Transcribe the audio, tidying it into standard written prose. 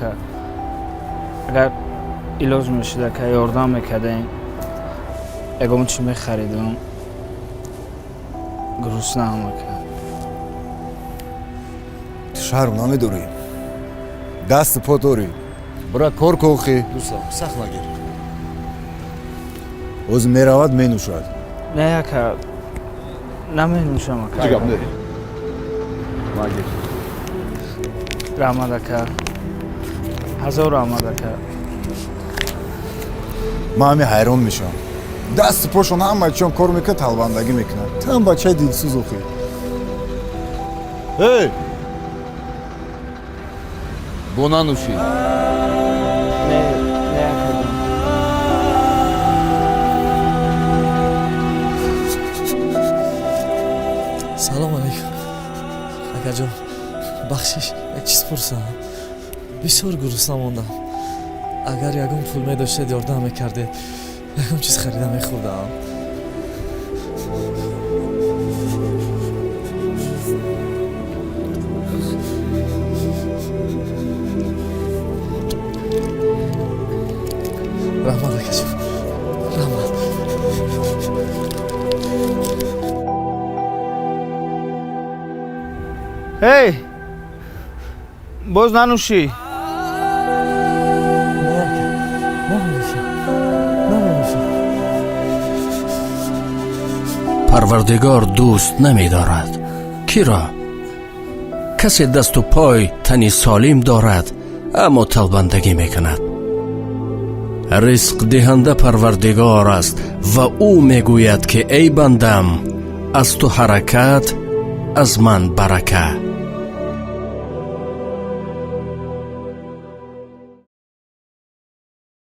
Ака, агар илоҷ мешуд, ака, ёрдам мекардем, ягон чӣ мехаридам. Грустнаам, ака. Ту шарм намедорӣ, дасту по дорӣ, бира кор кохӣ. Дӯстам, сахт нагир. Ҳозир меравад, менӯшад. Не, ака, наменӯшам, ака. Чӣ гап не, нагир. Раҳмат, ака, ҳазор раҳмат, ака. Ман ҳами ҳайрон мешавам, дасту пошон ҳама чиён кор мекунад, талбандагӣ мекунад. Ту ҳам бачаи дилсӯз охӣ. Эй, бо нанӯшӣ. Не, не, ака. Салом алейкум, акаҷон. Бахшиш, як чиз пурсам. Бисёр гурусна мондам. Агар ягон пул медоштед, ёрдам мекардед, ягон чиз харида мехӯрдам. Раҳмат, акаҷон, раҳмат. Эй, боз нанӯшӣ. Не, ака, наменӯшам, наменӯшам. Парвардигор дӯст намедорад киро? Касе дасту пой, тани солим дорад, аммо талбандагӣ мекунад. Ризқдиҳанда Парвардигор аст ва ӯ мегӯяд, ки эй бандам, аз ту ҳаракат, аз ман барака.